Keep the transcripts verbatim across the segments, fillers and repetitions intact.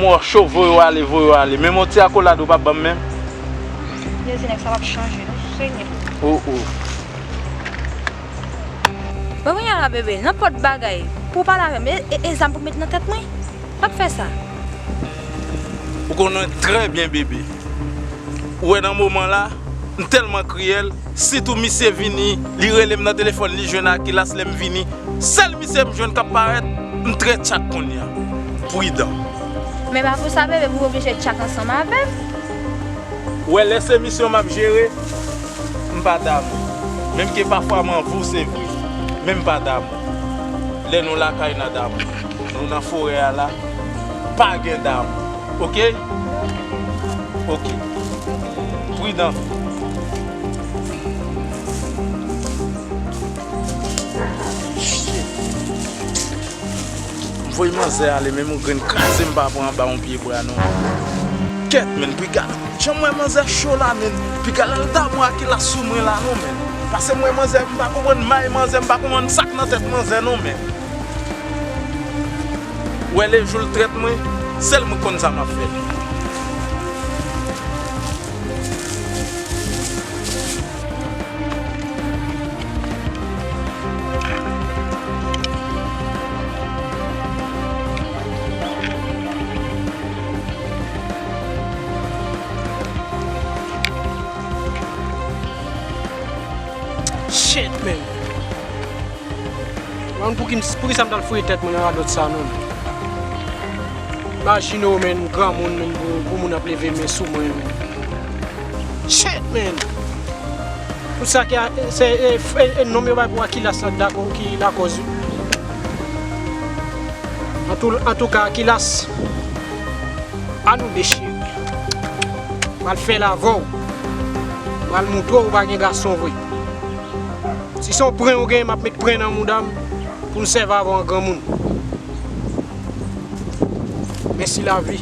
Mò cho, voye w ale, voye w ale. Menm yon ti akolad ou p ap ban m menm. Jezi, nèg sa p ap chanje non, Senyè. Oh, oh. Bon, kounye a la, bebe, nenpòt bagay pou w pale avè m, e, e, e zam pou w met nan tèt mwen? P ap fè sa. Ou konnen trè byen, bebe. Ou wè nan moman la, m tèlman kriyèl, sitou misye vini, li rele m nan telefòn, li jwenn Akilas lè m vini. Sèl misye m jwenn k ap parèt, m trè tchak kounye a. Pridan. Men pa pou sa, bebe, pou w oblije tchak ansanm avè m. Ou wè, lè se misyon m ap jere, m pa damou. Menm ke pafwa m anvi w, se vre. Men m pa damou. Lè nou lakay n a damou. Nou nan forè a la, pa gen damou. Oke? Oke. Pridan. M voye manzè ale, menm yon grenn kraze m pa pran anba yon pye bwa non. Kèt, menn, piga. Jan m wè manzè cho la, menn. Piga l al damou Akilas sou mwen la non, menn. Pase m wè manzè, m pa konprann may manzè, m pa konprann sa k nan tèt manzè non, menn. Wè lejou l trèt mwen, sèl mwen k konn sa m ap fè. Shit, man. Mwen, pou ki, pou ki sa m t al fouye tèt mwen nan radòt sa, non? Imajine w, menn, granmoun, menn, pou, pou moun ap leve men sou mwen, menn. Shit, menn! Tout sa ki a, se, e, e, e nonm yo bay pou Akilas la, dakò, ki lakòz, wi. Antou, antouka, Akilas, a nou de cheri. Pral fè l avè w. Pral moutre w ou pa gen gason vre. Si se yon pren ou gen, m ap met pren nan mouda m pou m sèvi avè w an granmoun. Mèsi lavi.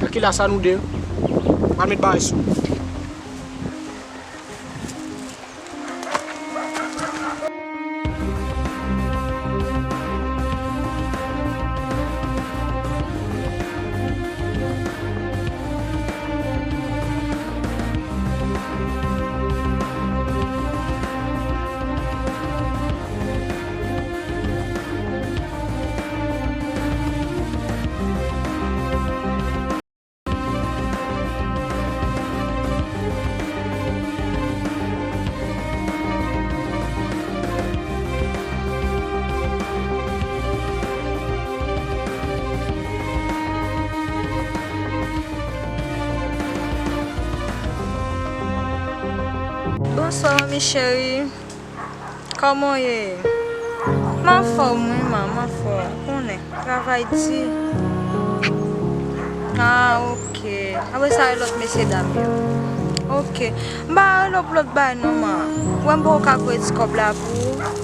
Akilas, a nou de. Pral met bagay sou. Bonswa, manmi cheri. Kòman w ye? M anfòm, wi, man, m anfòm. Ou konnen, travay di. Ah, oke. Apre sa, e lòt mesye dam yo? Oke. M pa rele w pou lòt bagay, non, man. Ou wè m poko ka voye ti kòb la pou ou?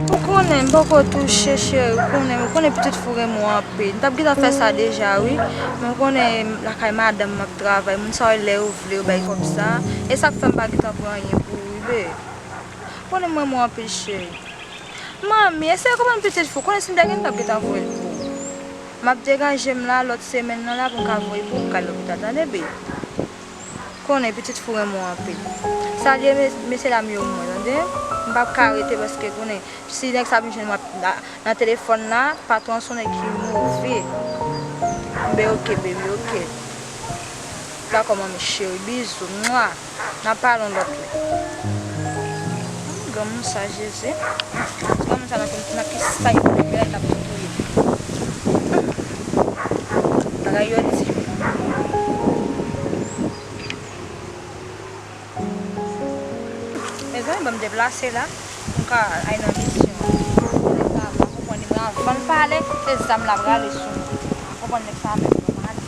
Ou konnen, m poko touche, cheri. Ou konnen, ou konnen pitit fi w renmen w anpil. M t ap gentan fè sa deja, wi. Men ou konnen, lakay madanm m ap travay. Moun sa yo, lè yo vle, yo bay kòb sa. E sa k fè m pa gentan pran anyen pou ou, wi, bebe. Konnen m renmen w anpil, cheri. Manmi, eseye konprann pitit fi w. Konnen si m te gen, m t ap gentan voye l pou ou. M ap deranje m la, lòt semèn nan la, pou m ka voye pou ou kay lopital, tande, bebe? Konnen pitit fi w renmen w anpil. Salye mes-, mesye dam yo pou mwen, tande? M p ap ka rete paske konnen, si nèg sa vin jwenn mwen ap, la, nan telefòn la, patwon an se yon nèg ki move. Bebe, oke, bebe, oke. Dakò, manmi cheri, bizou, mwa. N a pale yon lòt lè. Granmoun sa, Jezi. Granmoun sa nan ki, nan ki sa yo fè, li t ap touye. Bagay yo di. Mezanmi, ban m deplase la. Pou m ka al nan misyon. Nèg sa, m pa konprann li, men avan l pale, se zam l ap rale sou mwen. M pa konprann nèg sa menm, non, m ale.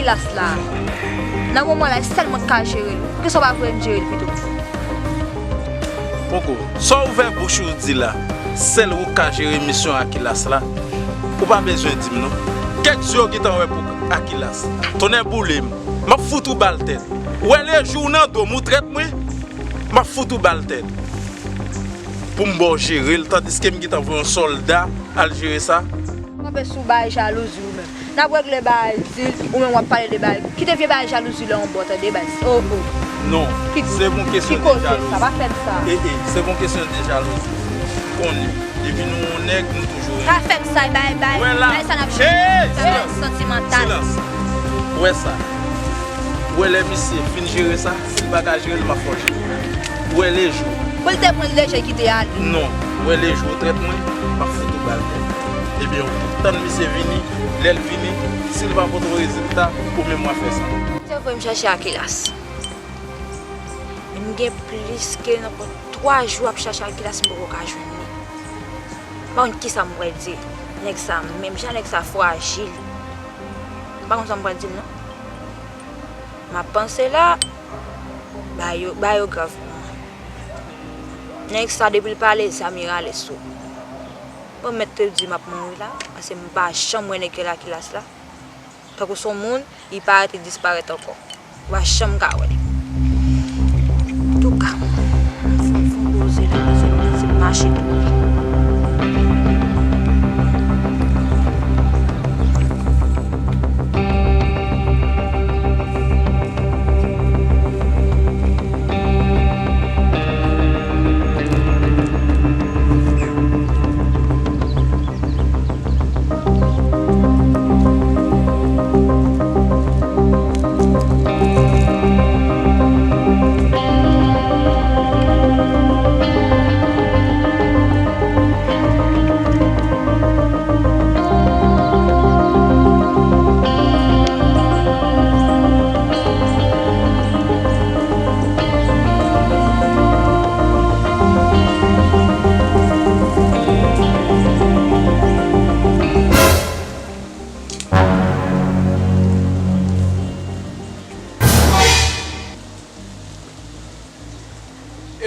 Kilas la. Nan moman la, e sèl mwen k ka jere l. Poukisa w pa voye m jere l pito? Poko, sa w ouvè bouch ou di la, sèl ou k ka jere misyon Akilas la, ou pa bezwen di m non. Kèk zye w gentan wè pou Akilas. Tonnè boule m. M ap fout ou bal tèt. Ou wè lejou w nan do m, ou trèt mwen. M ap fout ou bal tèt. Pou m ba w jere l, tandiske m gentan voye yon sòlda al jere sa. Kanpe sou bagay jalouzi ou menm. N ap regle bagay di l, ou menm w ap pale de bagay. Kite vye bagay jalouzi la yon bò, tande baz. Oh, oh. Non, se pa yon kesyon de jalouzi. Ki koze sa? Pa fè m sa. Eh, eh, se pa yon kesyon de jalouzi. Konnen, depi nou yon nèg, nou toujou renmen. Pa fè m sa, bay, bay. Wè la. Bay sa n ap jere. Hey, silans. Bagay santimantal. Silans. Ou wè sa? Ou wè lè misye fin jere sa? Si l pa ka jere l, m ap fè w jere. Ou wè lejou. Pou l te pran l deja, l kite ale. Non. Ou wè lejou w trèt mwen, m ap fout ou bal tèt. Ebyen, ou tann misye vini, lè l vini, si l pa pote w rezilta, ou menm w a fè sa. Se vre m chache Akilas. Men m gen plis ke nenpòt twa jou ap chache Akilas, m poko ka jwenn li. M pa konn kisa m pral di nèg sa, menm jan nèg sa frajil. M pa konn sa m pral di l non. M ap panse la, bagay yo, bagay yo grav pou mwen. Nèg sa, depi l pale, zam li rale sou. Mwen mèt te di m ap mouri la, paske m pa janm wè nèg ki rele Akilas la. Tankou se yon moun, li parèt, li disparèt ankò. Ou pa janm ka wè l. Antouka, fò, fò poze la, poze la, se mache tou.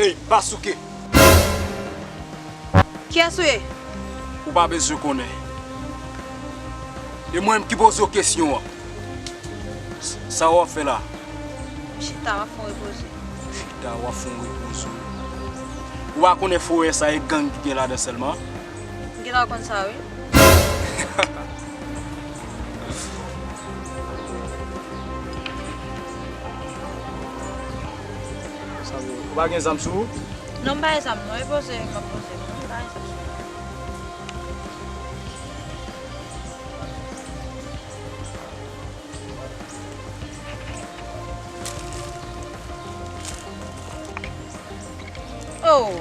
Ey, pa souke! Kiyès ou ye? Ou pa bezwen konnen. E mwen menm ki poze w kesyon an. S-, sa w ap fè la? M chita, w ap fè yon repoze. Chita, w ap fè yon repoze. Ou pa konnen forè sa e gang ki gen ladan sèlman? M gentan konn sa, wi. Sa vle, ou pa gen zam sou ou? Non, m pa gen zam, non. E poze m ap poze, non, m pa gen zam sou mwen. Oh!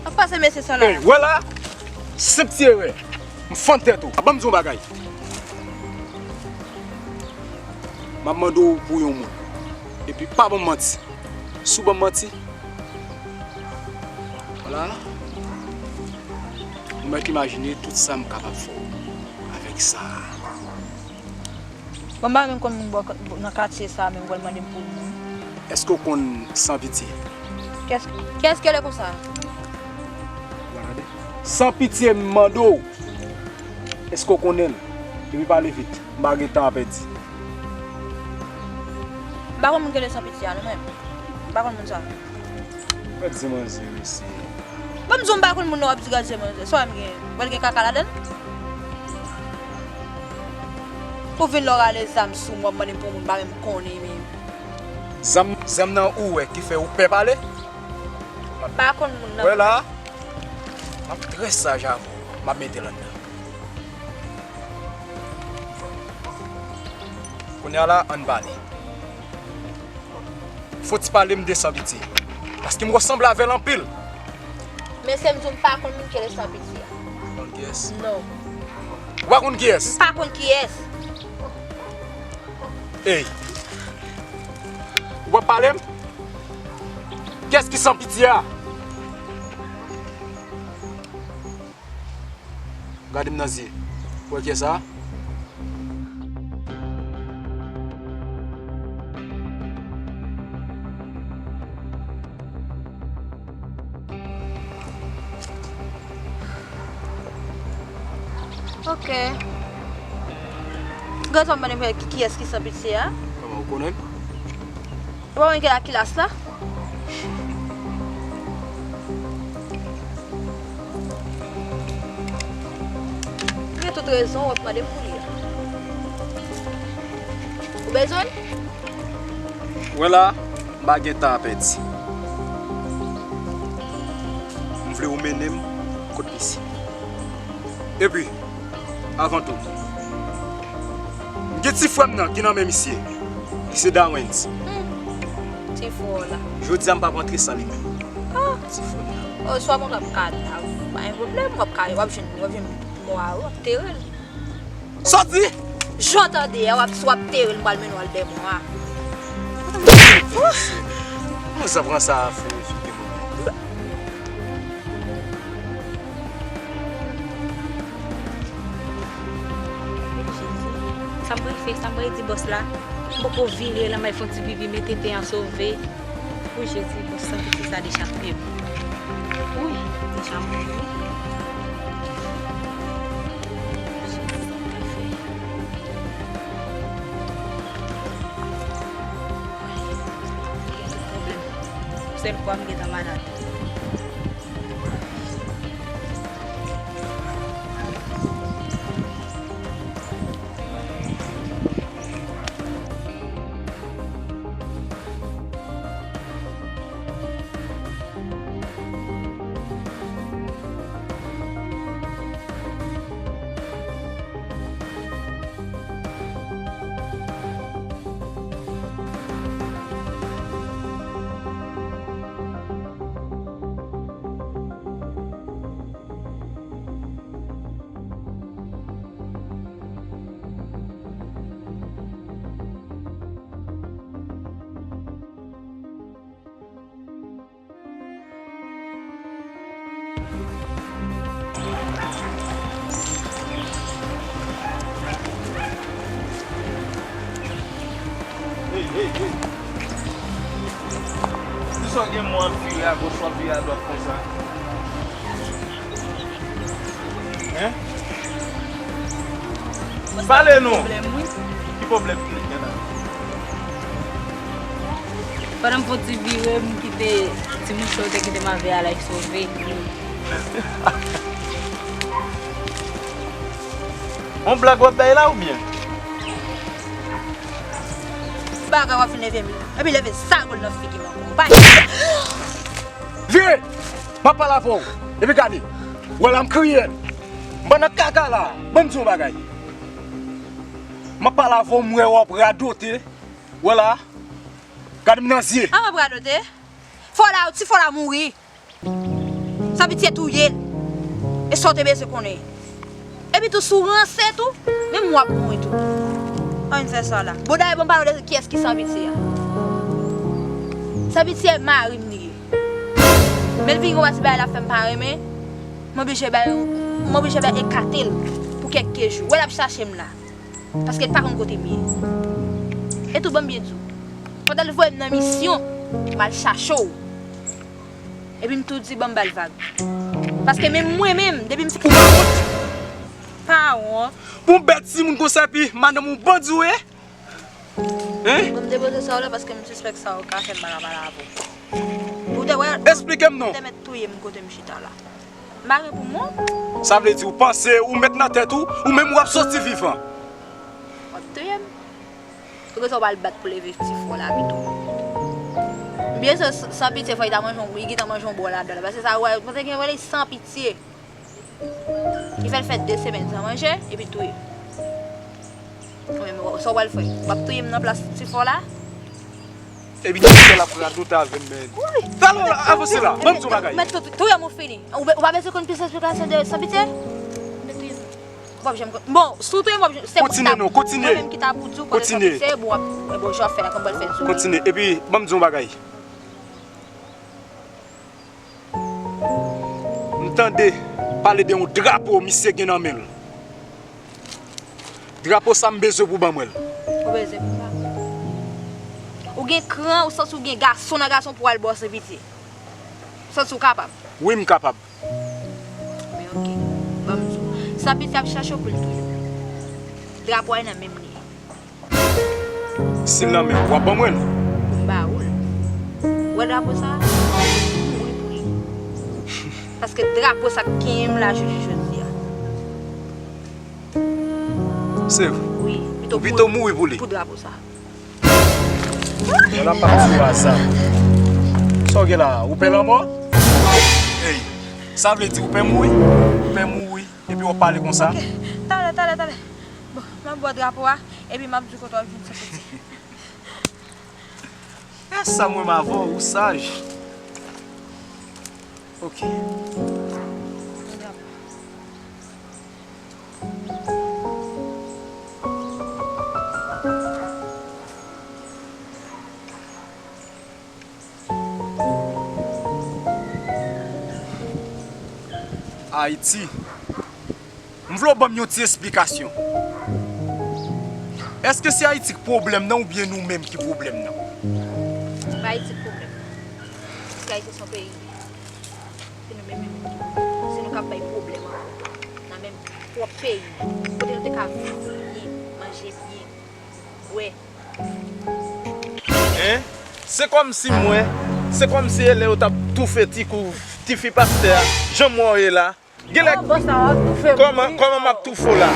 Ap pase mesye sa la. Ey, wè la? Senp ti erè. M fann tèt ou. Ban m di w yon bagay. M ap mande w pou yon moun. Epi pa ban m manti. Si w ban m manti, wala. Ou mèt imajine tout sa m kapab fè w avèk sa. Bon, m pa menm konn moun bò, nan katye sa a menm, w al mande m pou moun. Èske w konn San Pitye? Kiyès, kiyès ki rele konsa? Ou pa tande? San Pitye, m mande w, èske w konnen l? Epi pale vit, m pa gen tan a pèdi. M pa konn moun ki rele San Pitye a, non, menm. M pa konn moun sa. Gad zen manzè, mesye. Bon, m di w m pa konn moun nan, w ap di gad zen manzè. Sa w wè m gen? W wè l gen kaka ladan l? Pou vin la w rale zam sou mwen, w ap mande m pou moun m pa menm konnen menm. Zam, zam nan ou wè ki fè ou pè pale? M pa konn moun nan. Wè la, m ap trè saj avè w. M ap mete l anndan. Kounye a la, ann pale. Fò w ti pale m de San Pitye. Paske m resanble avè l anpil. Mesye, m di w m pa konn moun ki rele San Pitye a. Ou pa konn kiyès? Non. Ou pa konn kiyès? M pa konn kiyès. Ey. Ou p ap pale m? Kiyès ki San Pitye a? Gade m nan zye. Ou wè kiyès sa? Ok. Gade sa m mande m ki, kiyès ki san pitye a? Kòman ou konnen? Ou pa wè ki lakilas la? Ou gen tout rezon, w ap mande m pou li a. Ou bezwen l? Wè la, m pa gen tan a pèdi. M vle ou mennen m kot misye. Epi, avan tou, m gen ti frè m nan ki nan men misye, ki se Dawens. Hmm. Ti frè w la. Jodi a m p ap antre san li menm. Ah. Ti frè m nan. Oh, swa mwen ap ka, pa gen pwoblèm, w ap ka, w ap jwenn, w ap jwenn mò a, w ap tere l. Sòti! Jan w tande a, w ap, w ap tere l, m pral mennen w al dèyè mò a. Mwen sa pran sa a fou. Sa m pral fè, sa m pral di bòs la. M poko vire la, m al fè yon ti pipi, mete pen an sove. Wi, Jezi, bon, san pitye sa deja touye m. Wi, deja mouri wi. Jezi, sa m pral fè? Gen tout pwoblèm. Sèl fwa m gentan malad. Hey, hey, hey. Poukisa w gen mwen ap vire agoch, w ap vire adwat konsa? Hein? Pale non! Ki pwoblèm ki gen la? Pandan m fè yon ti vire, m kite ti mouche yo te kite m avè a la, li sove. On blag w ap bay la oubyen? Bagay w ap vin leve m. Epi leve sa gòl nan figi m ankò. Ou pa Vire! M ap pale avè w. Epi gade. Wè la m kriye. M pa nan kaka la. Ban m di w yon bagay. M ap pale avè w, m wè w ap radote. Wè la. Gade m nan zye. A, m ap radote. Fò la, ti fò la mouri. San pitye touye l. E sa w te bezwen konnen. Epi tou, si w ranse tou, menm w ap mouri tou. Ann fè sa la. Bon, dayè, bon, pale de kiyès ki san pitye a. San pitye mari m li ye. Men l vin gen yon ti bagay l ap fè m pa renmen. M oblije bay, m oblije bay ekate l pou kèk jou. Wè l ap chache m la. Paske l pa konn kote m ye. E tou, ban m byen di w. Pandan l voye m nan misyon, m al chache w. Epi m tou di, ban m ba l vag. Paske menm mwen menm, depi m fin. Ou pa wont? Pa wont. Pou yon bèt timoun konsa, epi madanm ou bandi w ye? Hein? Bon, m te poze sa w la paske m sispèk sa w ka fè m pa ka pale avè w. Ou te wè. Esplike m non. Ou te mèt touye m kote m chita la. M pa gen pou m wont. Sa vle di ou panse, ou mèt nan tèt ou, ou menm w ap soti vivan. W ap touye m. Poukisa w pa al bat pou leve ti fò la pito? Byen, san, san pitye fò li ta manje yon, li gentan manje yon bò ladan l. Paske sa, wè, mwen te gen wè li san pitye. Li fè l fè de semèn san manje, epi touye. Ou menm, sa w pral fè? W ap touye m nan plas ti fò la? Epi gen sèl ap radote avè m, men. Talè, avanse la, ban m di yon bagay. Mèt touye m ou fini. Ou pa bezwen konn plis esplikasyon de san pitye? W ap janm konn. Bon, si w touye m, w ap janm. Kontinye non, kontinye. Mwen menm ki ta pou di w, konnen san pitye, bon, w ap, bon, jan w ap fè la, kòman w fè l sou. Kontinye. Epi, ban m di yon bagay. M tande pale de yon drapo misye gen nan men l. Drapo sa m bezwen pou ban mwen l. Ou bezwen pou sa? Ou gen kran, ou santi w gen gason nan gason pou w al ba w san pitye? Ou santi w kapab? Wi, m kapab. Men oke, ban m di w. Tanpri, si y ap chache w pou l touye w. Drapo a nan menm li. Si l nan men w, w ap ban mwen l? Pou m ba ou l. Ou wè drapo sa a? Mouri pou li. Paske drapo sa k kenyen m la jounen jodi a. Se vre? Wi, pito mouri pou li. Pou drapo sa a. Bon, n ap pati o aza. Sa w gen la a? Ou pè lanmò? Ey, sa vle di ou pè mouri? Ou pè mouri epi w ap pale konsa? Ok, talè, talè, talè. Bon, m ap ba w drapo a, epi m ap di w kote w ap jwenn sa piti. E sa m renmen avè w, ou saj. Ok. Ayiti. M vle w ban m yon ti esplikasyon. Èske se Ayiti k pwoblèm nan oubyen nou menm ki pwoblèm nan? Se pa Ayiti k pwoblèm nan. Paske Ayiti se yon peyi. Se nou menm menm ki pwoblèm. Se nou k ap bay pwoblèm ankò. Nan menm pwòp peyi nou. Kote nou te ka viv byen, manje byen, bwè. Hein? Se kòmsi m wè, se kòmsi e lè yo t ap toufe ti kou, tifi pastè a, jan m wè w ye la. Genlè, kòman, kòman m ap toufe w la?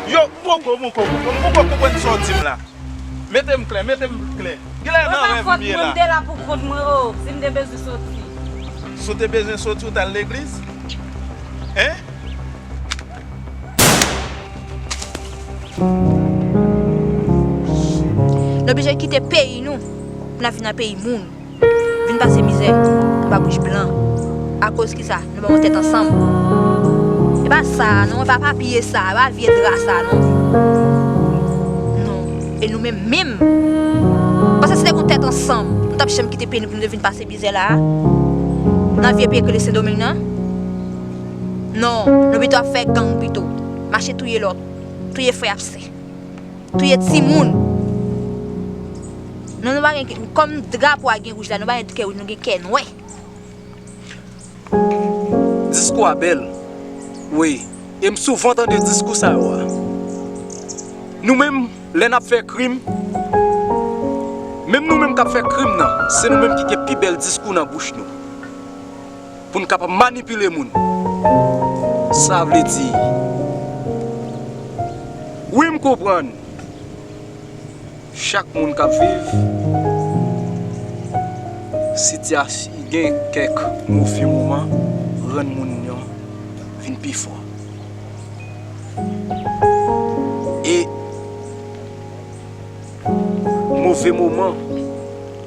Yo, m poko, m poko, m poko konprann sa w di m la. Mete m klè, mete m klè. Genlè nan rèv m ye la. Mwen pa fòt mwen, m te la pou kont mwen, o, si m te bezwen soti. Si w te bezwen soti, w t al legliz? Hein? Nou oblije kite peyi nou pou n ap vin nan peyi moun. Vin pase mizè anba bouch blan. Akoz kisa? Nou pa yon tèt ansanm. E pa sa non, e pa papye sa, e pa vye dra sa non. Non. E nou menm menm. Paske si te gon tèt ansanm, nou t ap janm kite peyi nou pou nou te vin pase mizè la a? Nan vye peyi k rele Sendomeng nan? Non, nou pito ap fè gang pito. Mache touye lòt. Touye frè ap sè. Touye timoun. Non, nou pa gen, kòm drapo a gen wouj la, nou pa gen kè wouj, nou gen kè nwè. Diskou a bèl. Wi. E m souvan tande diskou sa yo a. Nou menm, lè n ap fè krim, menm nou menm k ap fè krim nan, se nou menm ki gen pi bèl diskou nan bouch nou. Pou n kapab manipile moun. Sa vle di, wi, m konprann. Chak moun k ap viv, sitiyasyon, gen kèk move moman rann moun yo vin pi fò. E move moman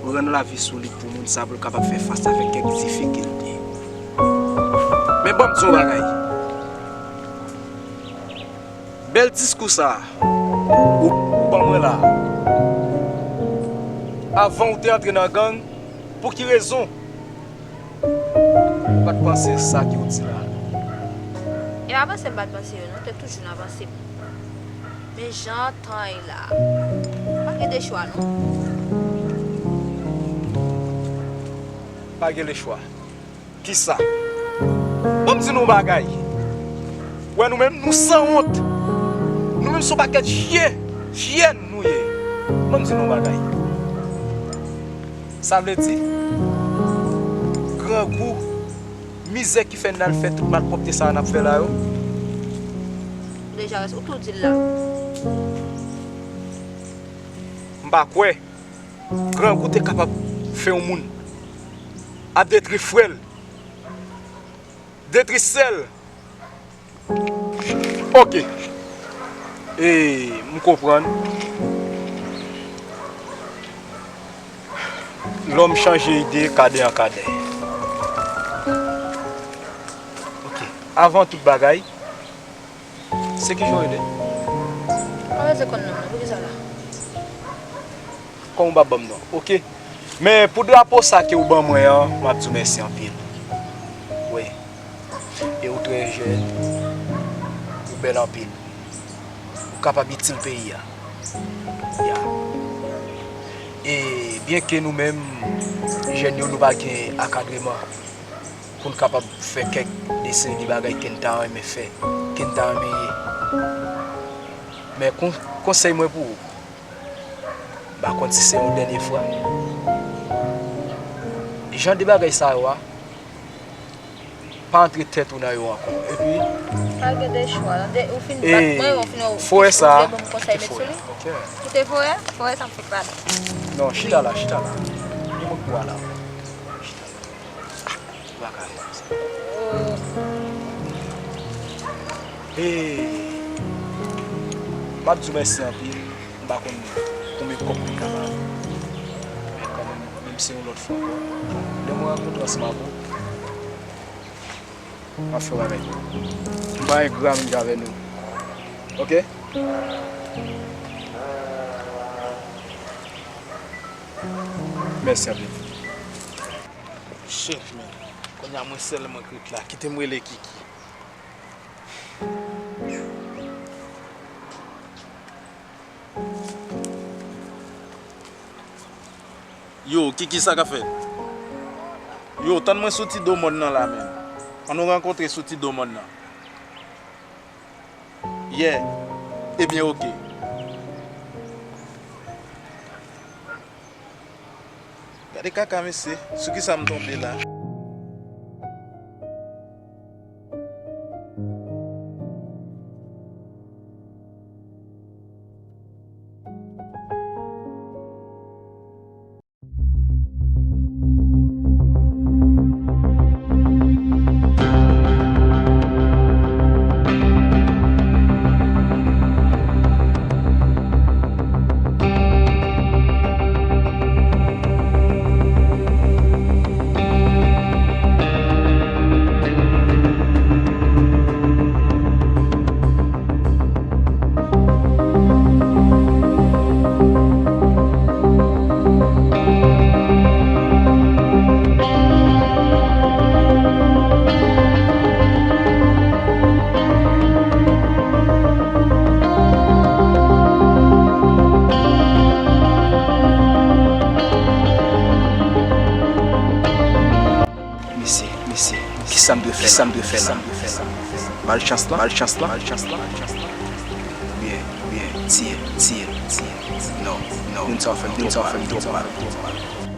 rann lavi solit pou moun sa pou l kapab fè fas avèk kèk difikilte. Men ban m di w yon bagay. Bèl diskou sa a ou, ou ban mwen la a. Avan ou te antre nan gang, pou ki rezon ou pa t panse sa ke w di la a? E pa panse m pa t panse yo non, te toujou nan panse m. Men jan tan ye la, pa gen de chwa non. Pa gen de chwa. Kisa? Ban m di nou yon bagay. Wè nou menm, nou sanwont. Nou menm se yon pakèt chyen, chyèn nou ye. Ban m di nou yon bagay. Sa vle di, grangou, mizè ki fè n al fè tout malpwòpte sa a n ap fè la yo. Deja, ou tou di l la. M pa kwè grangou te kapab fè yon moun ap detri frè l, detri sè l. Ok. E, m konprann. Lòm chanje ide kadè an kadè. Ok. Avan tout bagay, se ki jan w rele? M pa bezwen konn non m nan, poukisa w la? Kòman w pa ban m non? Ok. Men pou drapo sa ke w ban mwen an, m ap di w mèsi anpil. Wi. E ou trè jèn, ou bèl anpil. Ou kapab itil peyi a. Ya. E byenke nou menm, jèn yo, nou pa gen akadreman pou n kapab fè kèk de seri de bagay ke n ta renmen fè, M ta renmen ye. Men kon-, konsèy mwen pou ou, m pa konn si se yon dènye fwa. Jan de bagay sa yo a, pa antre tèt ou nan yo ankò. Epi, pa gen de chwa. Ou fin bat mwen, ou fin, ou, ou te ban m konsèy met sou li. Ou te voye? Voye sa m fout la. Non, chita la, chita la. Gen moun pou w la. Chita la. Ou pa ka fè sa. Hey! M ap di w mèsi anpil. M pa konn konbyen kòb mwen ka ba w. Men kanmenm, menm si se yon lòt fwa ankò, lè mwen rankontre ansanm avè w, m ap fè yon bagay. M pa engra menm jan avè nou. Oke? Mèsi anpil. Chèf, men, kounye a mwen sèl mwen k ret la. Kite m rele Kiki. Yo, Kiki, sa k ap fèt? Yo, tann mwen sou ti do mòn nan la, menm. Ann nou rankontre sou ti do mòn nan. Yeah. Ebyen, oke. Gade kaka, mesye. Sou kisa m tonbe la? Mesye, mesye, kisa m dwe fè la? Kisa m dwe fè la? Malchans lan? Malchans lan? Oubyen, oubyen, tiye, tiye, tiye. Non, non, moun sa yo fè m twòp mal.